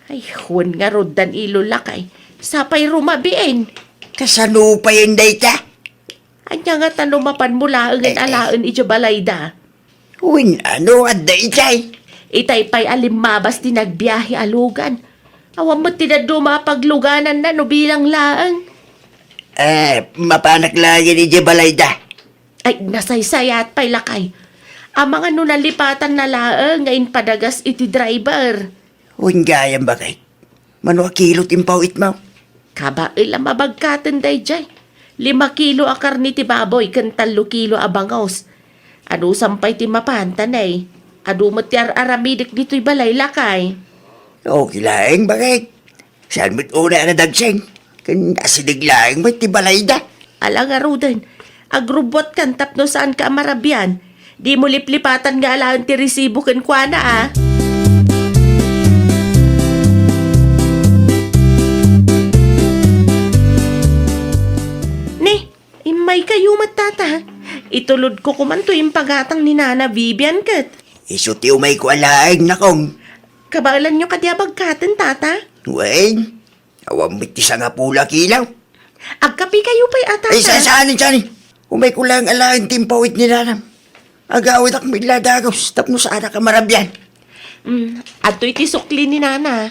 Ay, wen ngarud, Danilo, lakay. Sapay rumabiin. Kasano payen dayta? Ania ngata no mapanmo laengen Eh, eh. alaen idiay balayda? Wen, ano, adda itay? Itay pay a limmabas ti nagbiahe a lugan. Awan met ti dadduma a paglugananna no bilang laeng. Eh, mapanak laeng idiay balayda. Ay, nasaysayaat pay, lakay. Amangan no nalipatanna laeng nga impadagas iti driver. Wen gayam, Bakit. Mano a kilo ti impaw-itmo? Kabael a mabagkaten daydiay. Lima kilo a karne ti baboy ken tallo kilo a bangus. Adusan pay ti mapan, ta nay, adu met ti ar-aramidek ditoy balay, lakay. Okay laeng, Bakit. Saan met unay a nadagseng? Ken asideg laeng met ti balayda. Ala ngaruden, agrubbuatkan tapno saanka a marabian. Dimo liplipatan nga alaen ti resibo kenkuana, a. Ni, immaykayo met, tata. Itulodko koman toy impagatang ni Nana Vivian ket. Isu ti umayko alaen, nakong. Kabaelanyo kadi a bagkaten, tata? Wen, Awan met ti sangapulo a kilo. Agkapikayo pay a, tata. Ay, sa-, saan, saan? Umayko laeng alaen ti impaw-it ni nanam. Agawidak met la dagus, tapno saanak a marabian. Mm, adtoy ti sukli ni nana.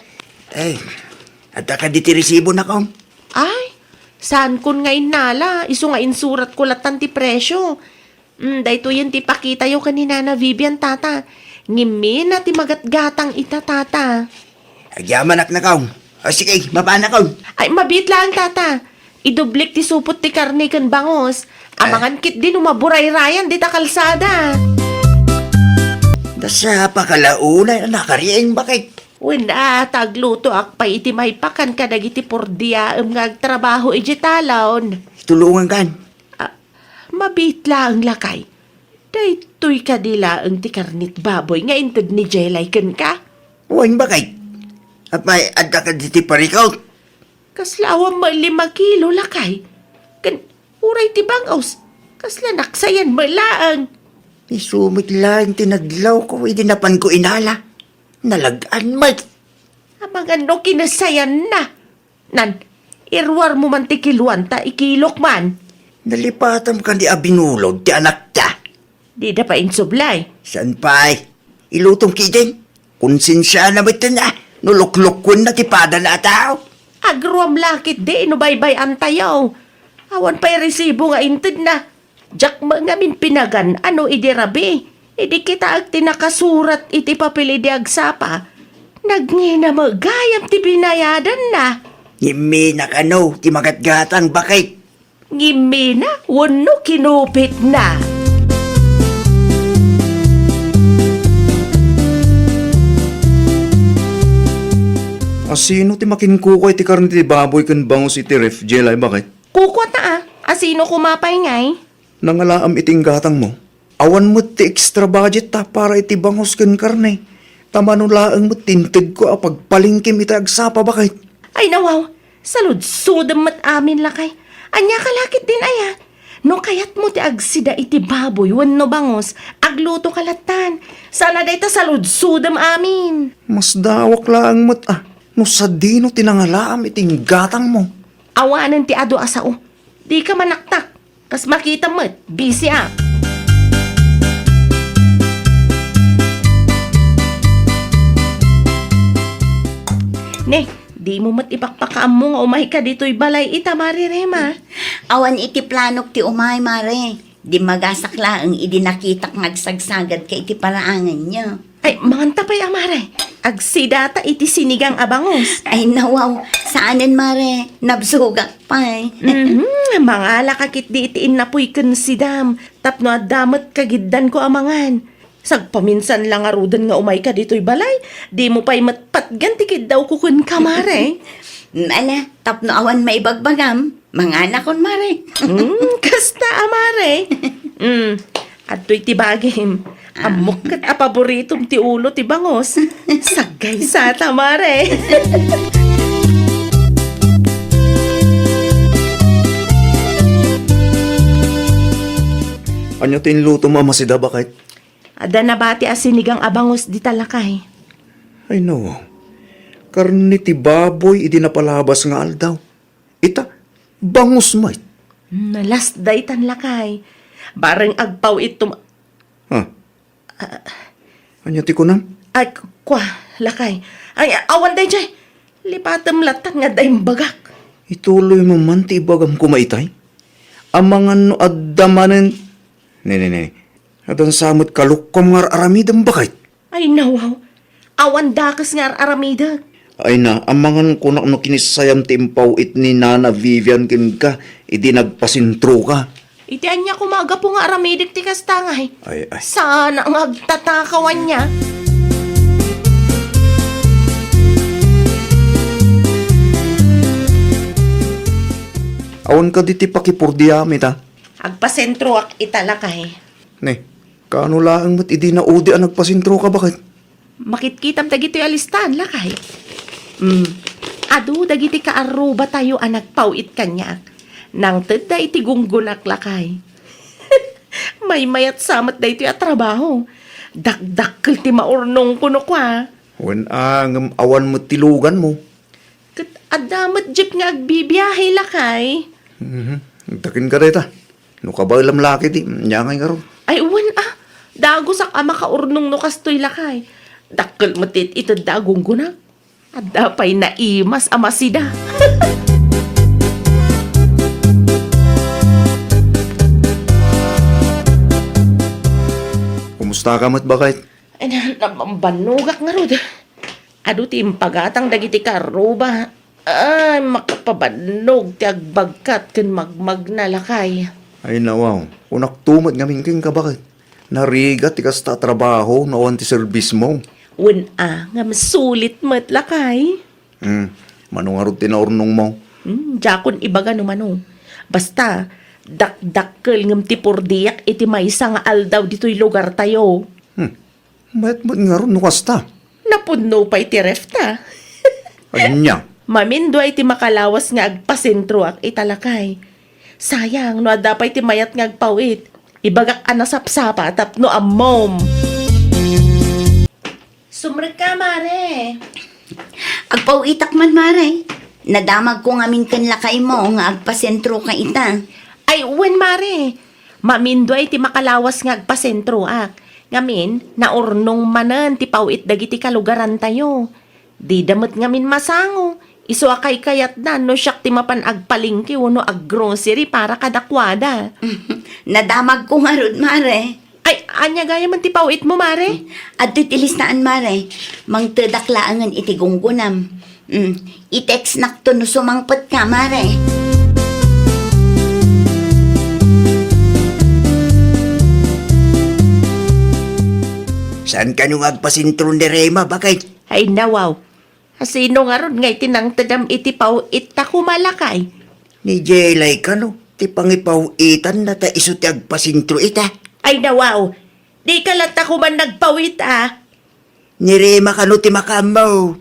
Ay, adda kadi ti resibo, nakong? Ay, saankon nga innala, isu nga insuratko lattan ti presio. Mm, daytoyen ti ipakitayo ken ni Nana Vivian, tata. Ngimina ti magatgatang ita, tata. Agyamanak, nakong. O, sige, mapanakon. Ay, mabiit laeng, tata. Idublik ti supot ti karne ken bangus. Eh. Amangan ketdi no maburayrayan dita kalsada. Dasapa ka la unay a nakariing, bakit? Wen a, ta aglutoak pay iti maipakan kadagiti purdiaem nga agtrabaho idiay talon. Tulongankan. Ah, mabiit laeng, lakay. Daytoy kadi laeng ti karnit baboy nga inted ni Jelay kenka? Wen, baket. Apay, adda kadi ti parikot? Kasla awan met lima kilo, lakay. Ken uray ti bangos, kasla naksayan met laeng. Isu met laeng ti nadlawko idi napanko inala. Nalag-an met. Amangan no kinassayanna. Nan, iruarmo man ti kiloan ta ikilok man. Nalipatam kadi a binulod ti anakta. Dida pay insublay. Saan pay? Ilutom ketdin. Konsensiana met ten a, no luklukwenna ti padana a tao. Agruam la ketdi no baybay-antayo. Awan pay resibo nga intedna. Diak met ngamin pinagan-ano idi rabii. Idi kitaek ti nakasurat iti papel idi agsapa, nagngina met gayam ti binayadanna. Ngimmina kano ti magatgatang, baket? Ngimmina wenno kinupitna? Asino ti makinkukua iti karne ti baboy ken bangus iti ref, Jelay, baket? Kukuata a. Asino koma pay ngay? Nangalaam iti inggatangmo. Awan met ti extra budget ta para iti bangus ken karne. Ta mano laeng met ti intedko a pagpalengkem iti agsapa, baket. Ay, nawaw. Saludsodem met amin, lakay. Ania ka la ketdin aya? No kayatmo ti agsida iti baboy wenno bangus, agluto ka lattan. Saan a dayta saludsodem amin. Masdawak laeng met a, no sadino ti nangalaam iti inggatangmo. Awanen ti adu a sao. Dika manaktak. Kas makitam met, busy a. Ne, dimo met ipakpakaammo nga umayka ditoy balay ita, Mare Rema. Awan iti planok ti umay, Mare. Dimmagasak laeng idi nakitak nga agsagsagadka iti paraanganyo. Ay, manganta pay a, Mare. Agsidata iti sinigang a bangus. Ay, nawaw. Saanen, Mare. Nabsogak pay. Mhm, mangalaka ketdi iti innapuy ken sidam, tapno adda met kagiddanko a mangan. Sagpaminsan la ngaruden nga umayka ditoy balay, dimo pay met patgan ti kiddawko kenka, Mare. Ala, tapno awan maibagbagam, manganakon, Mare. Mm, kasta a, Mare. Mm, adtoy ti bagim. Ah. Ammok ket a paboritom ti ulo ti bangus. Saggaysata, Mare. Ania ti inlutom a masida, baket? Adda nabati a sinigang a bangus dita, lakay. Ay, no. Karne ti baboy idi napalabas nga aldaw. Ita, bangus met. Hmm, last daytan, lakay. Bareng agpaw-itto ma-, Ha? Ah. Ania ti kunam? Ay, k-, kua, lakay. Ay, awan daydiay. Lipatem lattan nga adda imbagak. Ituloymo man ti ibagam koma itay. Amangan no adda manen. Ne, ne, ne. Adda sa met kalukkom nga ar-aramidem, baket. Ay, nawaw. Awan dakes nga ar-aramidek. Ay na, amangan kunak no kinissayam ti impaw-it ni Nana Vivian kenka idi nagpasentroka. Iti ania koma a gapu nga aramidek ti kasta ngay? Ay, ay. Saan nga agtatakaw ania? Awan kadi ti pakipurdiam ita? Agpasentroak ita, lakay. Ne, kaano laeng met idi naudi a nagpasentroka, baket? Makitkitam dagitoy a listaan, lakay. Mm. Adu dagiti kaarrubatayo a nagpaw-it kaniak. Nangtedda iti gunggonak, lakay. Maymayat sa met daytoy a trabaho. Dakdakkel ti maurnongko no kua. Wen a, ngem awan met ti luganmo. Ket adda met jeep nga agbibiahe, lakay. Mhm. Agtaken ka dayta. No kabaelam la ketdi, ania ngay ngarud? Ay, wen a. Dagusak a makaurnong no kastoy, lakay. Dakkel met ti itedda a gunggonak. Adda pay naimas a masida. Kumusta ka met, baket? Ay, na-, nabambannogak ngarud. Adu ti impagatang dagiti kaarruba. Ay, makapabannog ti agbagkat ken magmagna, lakay. Ay, nawaw. Kunakto met ngamin kenka, baket? Narigat ti kasta a trabaho no awan ti serbismo. Wen a, ngem sulit met, lakay. Hmm, mano ngarud ti naurnongmo? Hmm, diakon ibaga no mano. Basta, dakdakkel ngem ti purdiak iti maysa nga aldaw ditoy lugartayo. Hmm, mayat met ngarud no kasta. Napunno pay ti ref ta. Ania? Maminduay ti makalawas nga agpasentroak ita, lakay. Sayang, no adda pay ti mayat nga agpaw-it. Ibagak a nasapsapa tapno ammom. Sumrekka, mare. Agpaw-itak man, mare. Nadamagko ngamin ken lakaymo nga agpasentroka ita. Ay, wen, mare. Maminduay ti makalawas nga agpasentroak. Ngamin, naurnong manen ti paw-it dagiti kalugarantayo. Dida met ngamin masango. Isu a kaykayatda no siak ti mapan agpalengke wenno aggrocery para kadakuada. Nadamagko ngarud, mare. Ay, ania gayam ti paw-itmo, mare? Adtoy ti listaan, mare. Mangtedak laengen iti gunggonam. Mm, i-textnakto no sumangpetka, mare. Saan kano nga agpasentro ni Rema, baket? Ay, nawaw. Asino ngarud nga iti nangtedam iti paw-itta koma, lakay? Ni Jelay kano ti pangipaw-itanna ta isu ti agpasentro ita? Ay, nawaw. Dika latta koman nagpaw-it a. Ni Rema kano ti makaammo?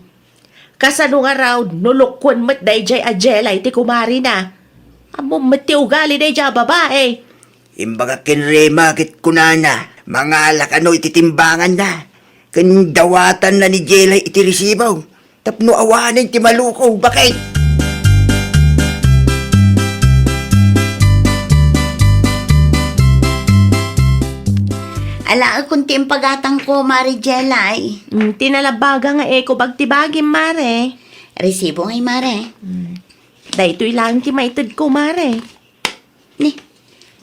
Kasano ngarud no lukuen met daydiay a Jelay ti kumarina? Ammom met ti ugali daydiay a babai. Imbagak ken Rema ket kunana, mangala kano iti timbanganna, ken dawatanna ni Jelay iti resibo tapno awanen ti maluko, baket. Alaekon ti impagatangko, Mare Jelay. Mm, ti nalabaga nga ekub agtibagim, Mare. Resibo ngay, Mare. Mm. Daytoy laeng ti maitedko, Mare. Ni,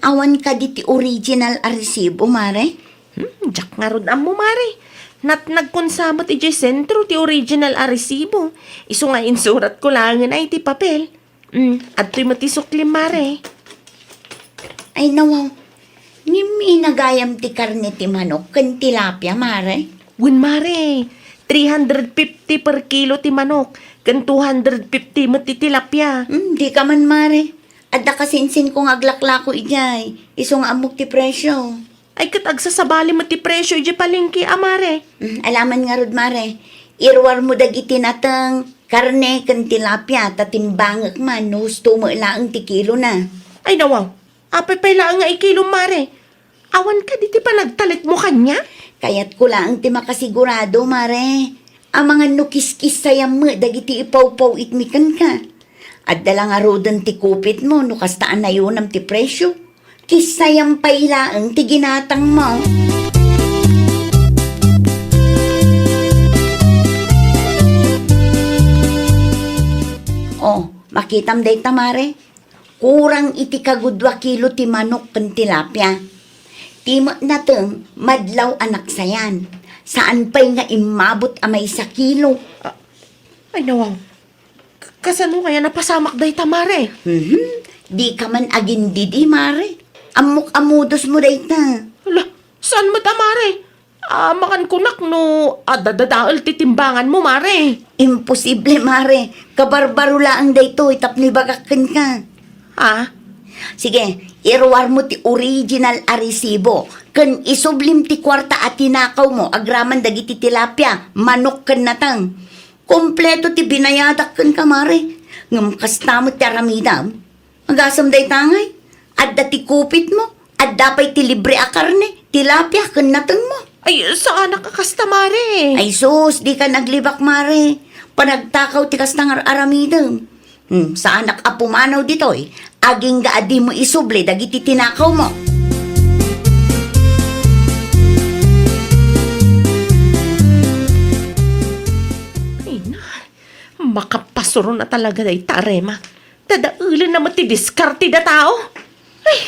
awan kadi ti original a resibo, Mare? Hmm, diak ngarud ammo, Mare. Natnagkon sa met idiay sentro ti original a resibo. Isu nga insuratko laengen ay ti papel. Hmm, adtoy met ti suklim, Mare. Ay, nawaw. Ngem inagayam ti karne ti manok ken tilapia, Mare? Wen, Mare. Three hundred fifty per kilo ti manok, ken two hundred fifty met ti tilapia. Hmm, dika man, Mare. Adda kasinsinko nga aglaklako idiay, isu nga ammok ti presio. Ay, ket agsasabali met ti presio idiay palengke a, Mare. Mm, alaman ngarud, Mare. Iruarmo dagiti nateng, karne, ken tilapia, ta timbangek man no husto met laeng ti kilona. Ay, nawaw. Apay pay laeng nga ikilom, Mare? Awan kadi ti panagtalitmo kaniak? Kayatko laeng ti makasigurado, Mare. Amangan no kiskissayam met dagiti ipawpaw-itmi kenka. Adda la ngaruden ti kupitmo no kasta a nayonam ti presio. Kissayam pay laeng ti ginatangmo. Oh, makitam dayta, Mare? Kurang iti kagudua kilo ti manok ken tilapia. Ti met nateng madlaw a naksayan. Saan pay nga immabot a maysa kilo. Ah, ay, nawaw. K-, kasano kaya napasamak dayta, Mare? Mhm. Dika man agindidi, Mare. Ammok a modusmo dayta. Ala, saan met a, Mare? Ah, makankunak no adda dadael ti timbanganmo, Mare. Imposible, Mare. Kabarbaro laeng daytoy tapno ibagak kenka. Ah? Sige, iruarmo ti original a resibo ken isublim ti kuarta a tinakawmo agraman dagiti tilapia, manok ken nateng. Kompleto ti binayadak kenka, Mare. Ngem kasta met ti aramidam. Agasem dayta ngay, adda ti kupitmo, adda pay ti libre a karne, tilapia ken natengmo. Ay, saanak a kasta, Mare. Ay sus, dika naglibak, Mare. Panagtakaw ti kasta nga ar-aramidem. Hmm, saanak a pumanaw ditoy, agingga a dimo isubli dagiti tinakawmo. Ay, na, makapasuron a talaga dayta a Rema. Dadaelenna met ti diskarte da tao. Ay!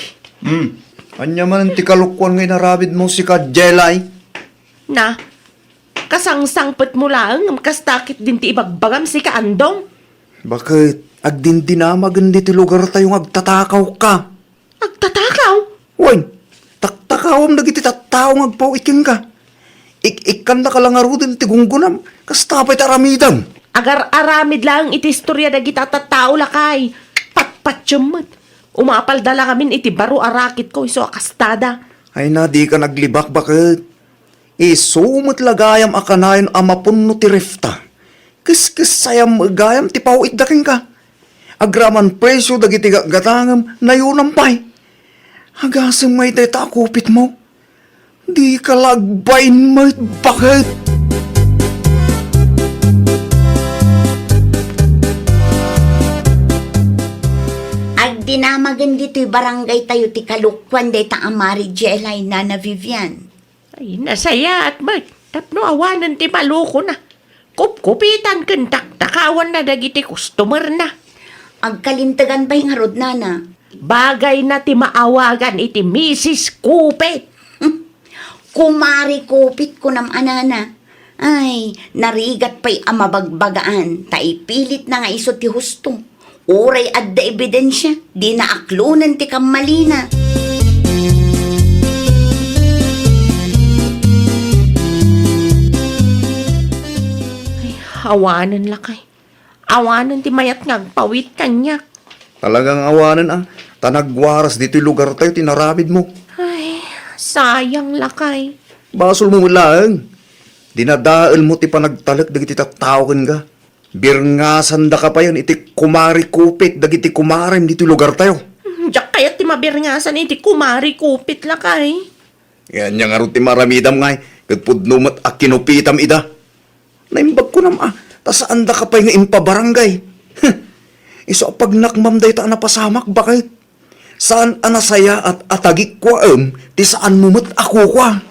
Hmm. Ania manen ti kalokuan nga inaramidmo, sika, Jelay? Na, kasangsangpetmo laeng ngem kasta ketdin ti ibagbagam, sika, Andong? Baket, agdindinamagen ditoy lugartayo nga agtatakawka. Agtatakaw? Wen, taktakawam dagiti tattao nga agpaw-it kenka. Ik-ikkannaka la ngaruden ti gunggonam. Kasta pay ti aramidem. Agar-aramid laeng iti istoria dagita tattao, lakay. Patpatiem met. Umapalda la ngamin iti baro a racketko isu a kastada. Ay na, dika naglibak, baket. Isu met la gayam a kanayon a mapunno ti refta. Keskessayam gayam ti paw-itda kenka. Agraman presio dagiti gatgatangem, nayonam pay. Agasem ngay dayta a kupitmo. Dika la agbain met, baket. Agdinamagen ditoy barangay tayo ti kalokuan dayta a Mari Jelay, Nana Vivian. Ay, nasayaat met tapno awanen ti malukona. Kupkupitan ken dakdakawanna dagiti customerna. Agkalintegan pay ngarud, nana. Bagayna ti maawagan iti Misis Kupit. Kumari Kupit, kunam a nana. Ay, narigat pay a mabagbagaan, ta ipilitna nga isu ti husto. Uray adda ebidensia, dina aklonen ti kammalina. Ay, awanen lakay. Awanen ti mayat nga agpawit kaniak. Talagang awanen a, ta nagwaras ditoy lugartayo ti naramidmo. Ay, sayang lakay. Basolmo met laeng. Dinadaelmo ti panagtalek dagiti tattao kenka. Birngasandaka payen iti Kumari Kupit dagiti kumarem ditoy lugartayo. Hmm, diak kayat ti mabirngasan iti Kumari Kupit, lakay. Ania ngarud ti maaramidam ngay, ket pudno met a kinupitam ida. Naimbag kunam a, ta saandaka pay nga impabarangay. Huh. Isu a pagnakmam dayta a napasamak, baket. Saan a nasayaat a tagikkuaem ti saanmo met a kukua.